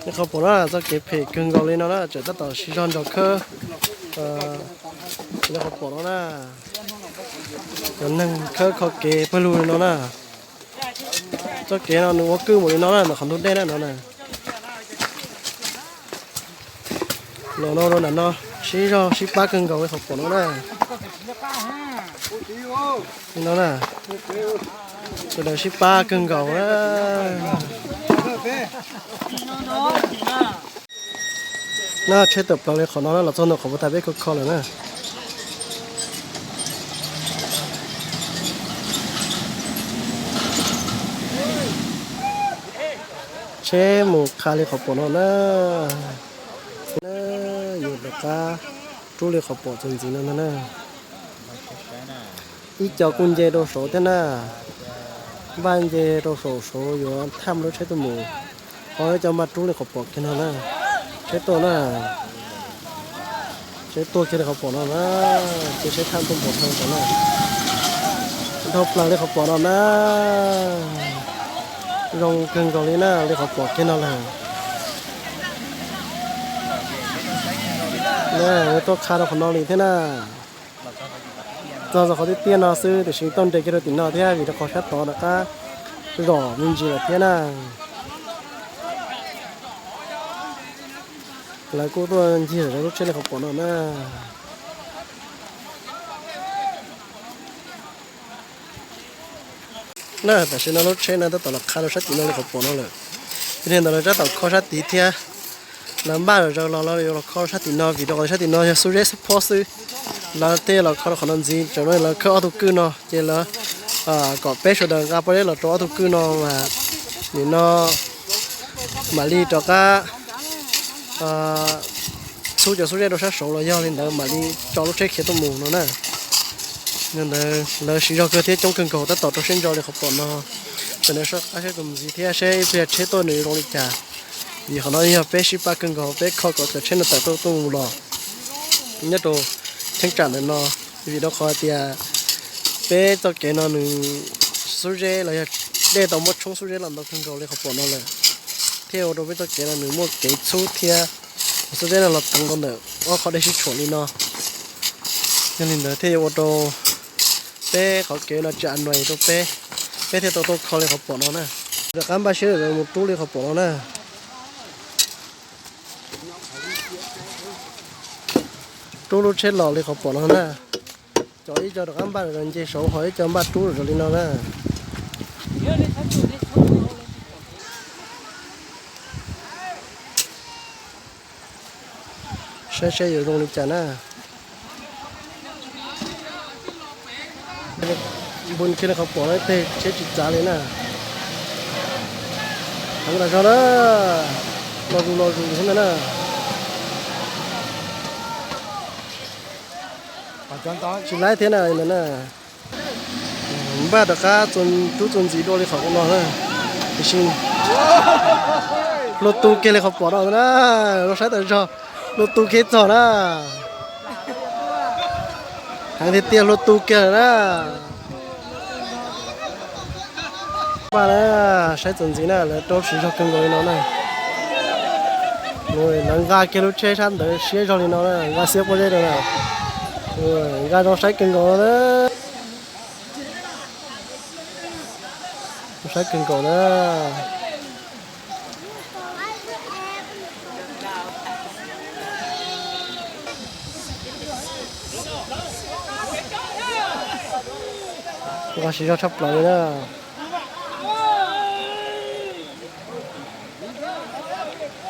Li qhov pom no txoj kev phem kawg nkaus li no na, tseem tab tom siv zog nrog khawb li qhov pom no na. Cov neeg khawb kho kev pawg lug li no na. Txoj kev no nws ua kwj npaum li no na, ntawm qhov ntug dej na no na. Los no rau nram no, sib zog sib pab kawg nkaus li qhov pom no na. Li no na, sawv daws sib pab kawg nkaus na. Na tsheb tawm plaws li qhov no na, los txog ntawm qhov puag ta peb kho kho lawm na. Tsheb mus qha li qhov pom no na. Yus rov qab rub li qhov pom txuas ntxiv no ntag na. Ib co kuj nce rau saud thiab na. Npaj nce rau saum saud yuav thaj lub tsheb tuaj mus. Ho ib co npaj rub li qhov pom kiag no na. Tsheb tuaj na. Tsheb tuaj kiag li qhov pom no na. Ces tsheb thaj tuaj npaum thaj ntawd na. Dhau plaws li qhov pom no na. Zoo kawg nkaus li na, li qhov pom kiag no lawm. Tuaj qha rau qhov no li thiab na. Txog txog qhov tiaj tiaj no xwb tiam sis tuaj nres kiag rau tim no thiab vim rau qhov sab tod rov qab zom me ntsis lawm thiab na. Lawv kuj tuaj ncig lawm rau lub tsheb li qhov pom no na. Na tam sim no lub tsheb no tab tom los qha rau sab tim no li qhov pom no lawm. Yog li ntawd lawv tab tom kho sab tid thiab. Lawv npaj zom zaws los lawv yuav los kho sab tim no vim rau qhov sab tim no yog xub zeb xub phob xwb. Lawv thiaj los kho rau qhov no ntxiv, tam no lawv khawb ob tug kwj no ces lawv kom peb sawv daws nqa pob zeb los rau ob tug kwj no mas nim no mam li rov qab txhub cov xub zeb rau sab saud los yog li ntawd mam li tso lub tsheb khiav tuaj mus no na. Yog li ntawd lawv siv zog kawg thiab coob kawg nkaus tab tom rau siab ntso li qhov pom no. Sawv daws soj qab saib tus ntxiv thiab seb ib pliag tsheb tuaj nws zoo li cas. Vim qhov no yog peb sib pab kawg nkaus peb kho kom cov tsheb no tawm tuaj tuaj mus los nyob rau cheeb tsam ntawm no. Vim rau qhov tias peb txoj kev no nws xub zeb los yog dej tau muab tshoob xub zeb los ntau kawg nkaus li qhov pom no lawm, thiaj ua rau peb txoj kev no nws muaj kev txhub thiab xub zeb no los teev rau ntawm ob qhov dej sib tshuam li no. Yog li ntawd thiaj yuav ua rau peb qhov kev no tsis a nuas rau peb, peb thiaj tau tuaj kho li qhov pom no na. Rov qab npaj siab mus rub li qhov pom no na. Rub lub tsheb los li qhov pom no na. Cov ib co rov qab npaj nce saud ho ib co npaj rub zom zaws li no na. Saib seb yuav zoo li cas na. Npu kiag li qhov pom no tej tsheb tsis txav li na. Heev tas zog na. Los zus los zus xwb ntag na. Tsis laib thiab na ntawd na. Npaj rov qab rub txuas ntxiv dua li qhov no na. Tiam sis hluas tu kiag li qhov pom no na. Los saib tas zog, hluas tu kiag txog na. Heev tiag tiag, hluas tu kiag lawm na. Npaj na, saib txuas ntxiv na, lawv rau siv zog kawg nkaus li no na. Lawv nqa kiag lub tsheb sab ntawd siab zog li no na, nqa xiab pob zeb rau na. Nqa zoo saib kawg nkaus na. Zoo saib kawg nkaus na. Nqa siv zog tshaj plaws li na.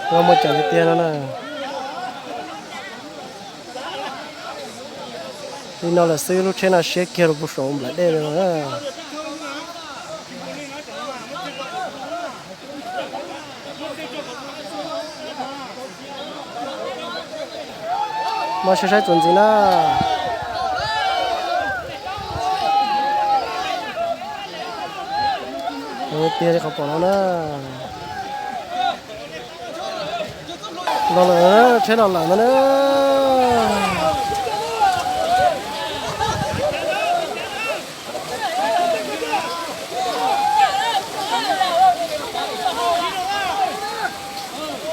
Nqa muaj cai tiag tiag no na. Li no lawm xwb lub tsheb no siab kiag rau puag saum nplaim dej no na. Mas saib saib txuas ntxiv na. Tiag li qhov pom no na. Los lawm, tsheb los lawm no na.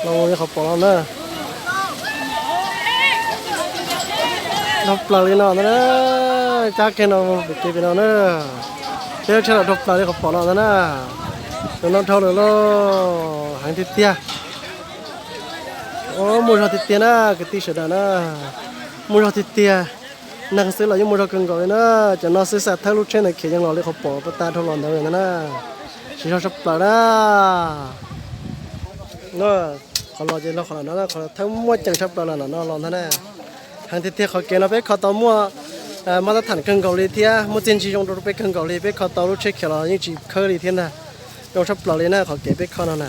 Los li qhov pom no na, dhau plaws li no ntag na. Cab kiag no pem kev pem no na, peb lub tsheb los dhau plaws li qhov pom no ntag na. Tus no dhau lawm lauj, heev tiag tiag. Muaj zog tiag tiag na kwv tij sawv daws na, muaj zog tiag tiag. Neeg xwb los yeej muaj zog kawg nkaus li na. Cov no xwb xa thawb lub tsheb ntawd khiav yeej los li qhov pom puag ta dhau los ntawd ntag na. Siv zog tshaj plaws na. Qhov los ces los qhov no, qhov thawb muaj ceem tshaj plaws los no los ntag na. Heev tiag tiag, qhov kev no peb kho tau muaj mab tab tham kawg nkaus li thiab muaj txiaj ntsig zoo rau peb kawg nkaus li. Peb kho tau lub tsheb khiav los yeej tsis khawb li thiab ntag. Zoo tshaj plaws li na qhov kev peb kho no na.